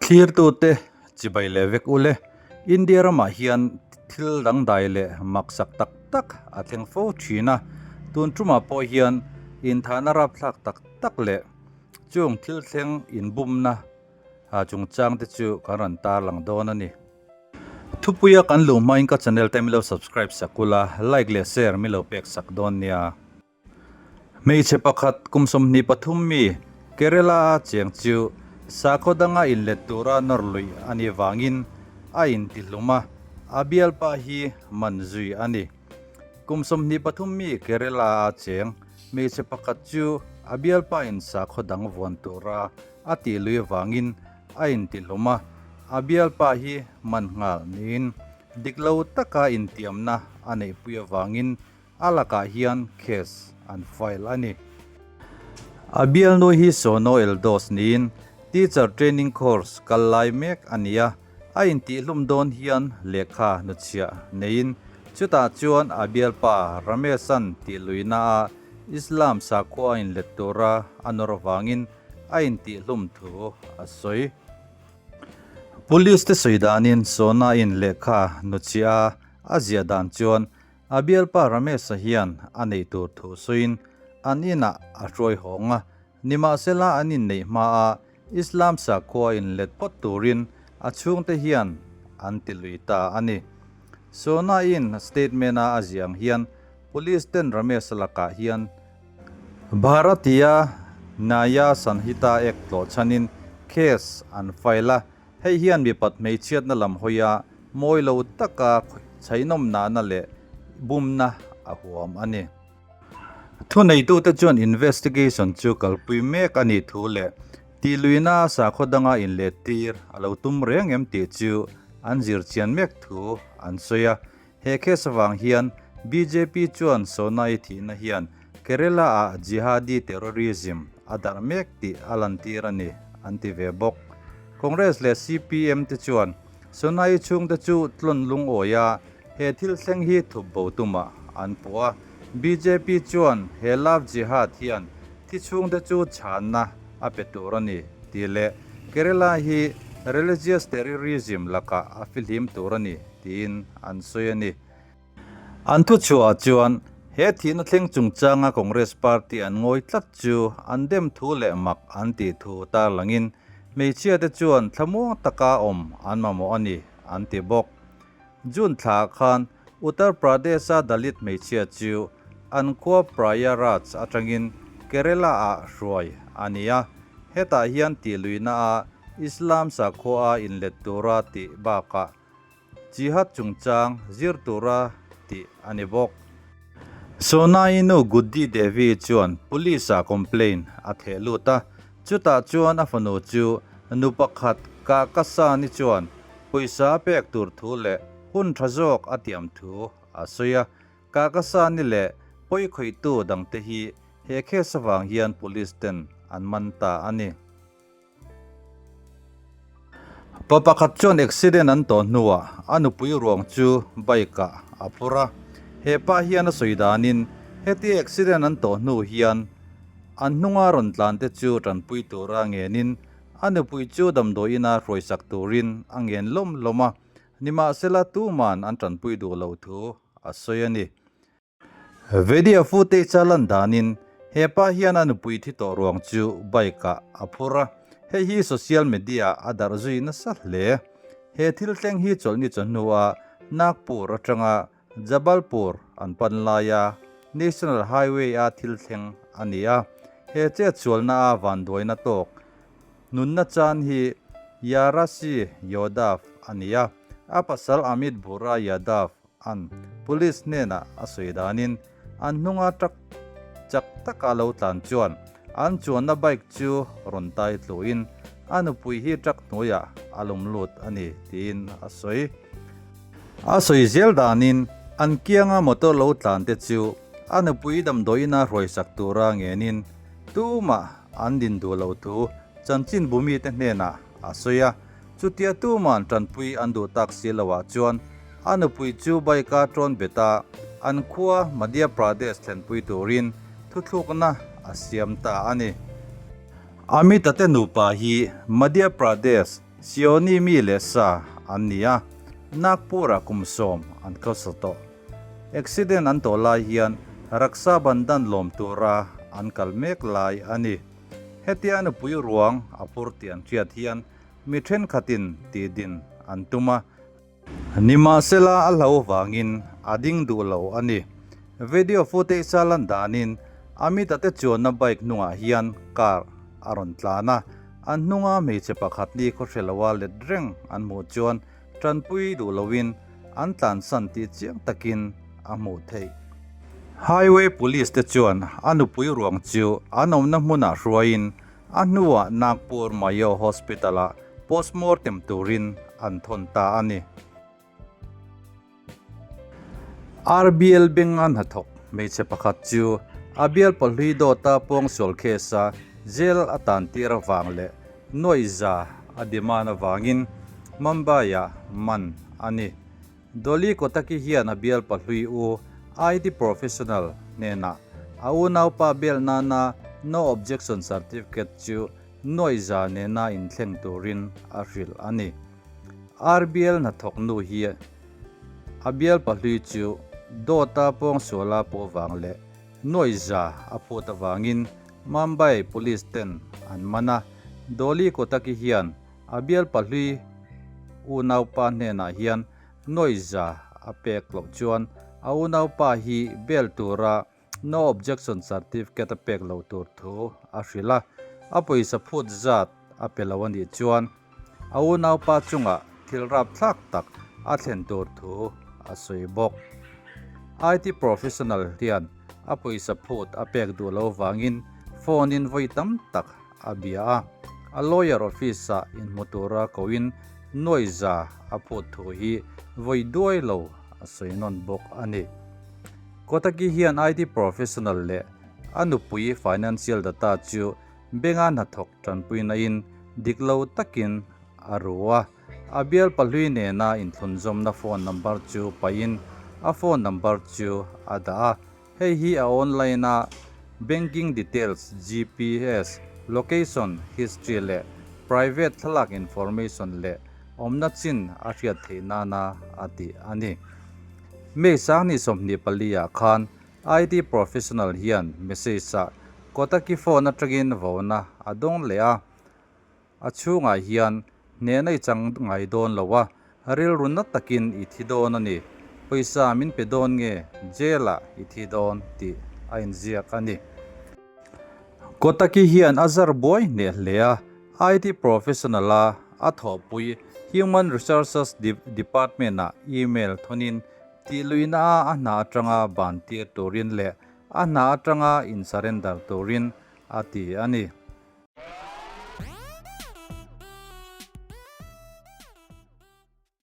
Thlirtute chibai leh vek ule, India ramah hian thil dangdai leh maksak tak tak a thleng fo thin a, tun tumah pawh hian inthahna rapthlak tak tak leh chung thil thleng inbumna chungchang te chu kan rawn tarlang dawn a ni. Thupuia kan luh hmain ka channel te milo subscribe sak ula, like leh share milo pek sak dawn nia. Hmeichhe pakhat kum 23 mi Kerala a cheng chu sakhaw danga inlet tura nawr luih a nih vangin a intihlum a, a bialpa hi man zui a ni. Kum 23 mi Kerala a cheng hmeichhe pakhat chu a bialpain sakhaw dang vuan tura a tih lui vangin a intihlum a, a bialpa hi man nghal niin dik lo taka intiamna a neihpui avangin A lakah hian case an file a ni. A bialnu hi Sono Eldos niin teacher training course kal lai mek a ni a, a intihhlum dawn hian lehkha hnuchhiah neiin chutah chuan a bialpa Ramesh-a'n tihluihna a Islam sakhua a inlet tura a nawr avangin a intihhlum thu a sawi. Police te sawi danin Sona-in lehkha hnuchhiah a ziah dan chuan A bialpa Ramesh-a hian a neih tur thu sawiin an inah a hruai hawng a, nimahsela an inneih hmaa Islam sakhua inlet phawt turin a chhungte hian an ti lui ta a ni. Sona-in statement-a a ziah ang hian Police ten Ramesh-a lakah hian Bharatiya Nyaya Sanhita Act tlawh chhanin case an file a, Hei hian mipat hmeichhiatna lam hawia mawi lo taka chhainawm nahna leh bumna a huam a ni. Thuneitute chuan investigation chu kalpui mek a nih thu leh tihluihna sakhaw danga inlettir a lo tum reng em tih chu an zirchian mek thu an sawi a. He case avang hian bjp chuan Sonai thihna hian Kerala-ah jihadi terrorism a darh mek tih a lantir a ni, an ti ve bawk. Congress leh CPM te chuan Sonai chhungte chu tlawn lungawi a, he thil thleng hi thup bo tumah an puh a. Bjp chuan he love jihad hian thi chhungte chu chhanna a pe tur a ni tih leh Kerala hi religious terrorism lakah a fihlim tur a ni. tiin an sawi a ni. An thuchhuahah chuan he thihna thleng chungchanga Congress party an ngawi tlat chu an dem thu leh mak an tih thu tarlangin hmeichhiate chuan thlamuang taka awm an mamawh a ni an ti bawk. June thlaah khan Uttar Pradesh-a Dalit hmeichhia chu an khua Prayaraj atangin Kerala-ah hruai a ni a, hetah hian tihluihna-a Islam sakhua-a inlet tura tih bakah Jihad chungchang zir tura tih a ni bawk. Sonai nu Guddi Devi chuan police-ah complaint a theh lut a, chutah chuan a fanu chu nu pakhat Kahkasani chuan pawisa a pek tur thu leh hun tha zawk a tiam thu a sawi a. Kahkasani leh pawikhawihtu dangte hi he case avang hian police ten an man ta a ni. Pa pakhat chuan accident an tawh hnuah a nupui ruang chu bike ah a phur a, he pa hian a sawi danin heti accident an tawh hnu hian an hnunga rawn tlan te chu tanpui tura ngenin a nupui chu damdawi ina hruaisak turin a ngen lawm lawm a, nimahsela tuman an tanpui duh loh thu a sawi a ni. Video footage a lan danin he pa hian a nupui thi tawh ruang chu bike ah a phur a, hei hi social media ah a darh zui nasa hle. He thil thleng hi chawlhni chawhnu-a Nagpur atanga Jabalpur an pan laia National Highway a thil thleng a ni a, he chetsualna a vanduaina tawk nunna chan hi Yarasi Yadav a ni a, a pasal Amit Bhura Yadav An police hnenah a sawi danin an hnunga truck chak taka lo tlan chuan an chuanna bike chu rawn tai tluhin a nupui hi truck hnuaiah a lum lut a ni tiin a sawi. A sawi zel danin an kianga motor lo tlan te chu a nupui damdawiina hruaisak tura ngenin tumah an din duh lo thu chanchinbu mite hnenah a sawi a. Chutia tuman tanpui an duh tak si loah chuan a nupui chu bike-a tawn bet a, an khua Madhya Pradesh thlenpui turin thuthlukna a siam ta a ni. Amita te nupa hi Madhya Pradesh Sioni mi leh sa an ni a, Nagpur-ah kum sawm an khawsa tawh. Accident an tawh lai hian Raksha Bandhan lawm tura an kal mek lai a ni. Hetia nupui ruang a phur tih an hriat hian mi thenkhatin tihdin an tum a. Nimahsela a hlo vangin a ding duh lo a ni. Video footage a lan danin Amita te chuanna bike hnungah hian car a rawn tlan a, an hnunga hmeichhe pakhat ni khawhre loa let reng an hmuh chuan tanpui duh loin an tlansan tih chiang takin a hmuh theih. Highway Police te chuan a nupui ruang chu an awmna hmunah hruaiin A hnuah Nagpur Mayo Hospital-ah postmortem turin an thawn ta a ni. RBL Benga hnathawk hmeichhe pakhat chu a bial pawhlui dawta pawngsual case-a jail a tan tir avang leh nuaih za a demand avangin Mumbai-ah man a ni. Dolly Kotaki hian a bial pahlui u IT professional hnenah a unaupa bel nana No Objection Certificate chu nuaih za nena inthleng turin a hrilh a ni. RBL hnathawk nu hi a bial pahlui chu dawta pawngsuala pawh vang leh nuaih za a phut avangin Mumbai Police ten an man a, Dolly Kotaki hian A bial pahlui unaupa hnenah hian noise a pek loh chuan a unaupa hi bail tura no objection certificate a pek loh tur thu a hrilh a, a pawisa phut zat a pe lo a nih chuan a unaupa chungah thil rapthlak tak a thlen tur thu a sawi bawk. IT professional hian a pawisa phut a pek duh lo vangin phone in vawi tam tak a bia a, a lawyer office ah inhmu tura koin nuai za a phut thu hi vawi duai lo a sawi nawn bawk a ni. Kotaki hian IT professional leh a nupui financial data chu benga hnathawk tanpuina in dik lo takin a ru a, a bial pahlui nena inthlunzawmna phone number chu paihin a phone number chu a dah a. Hei hi a online a banking details, GPS, location history leh private thlalak information leh awmna chin a hriat theih nana a tih a ni. May sangni 24 ah khan IT professional hian message ah Kotaki phone atangin vona a dawng leh a. A chhungah hian hnehna i chang ngai dawn lo a, rilru na takin i thi dawn a ni. Pawisa min pe dawn nge jail ah i thi dawn tih a inziak a ni. Kotaki hian a zar buai hneh hle a, IT professional a a thawhpui Human Resources Department ah email thawnin tihluihna a a hna atanga ban tir turin leh a hna atanga in surrender turin a ti a ni.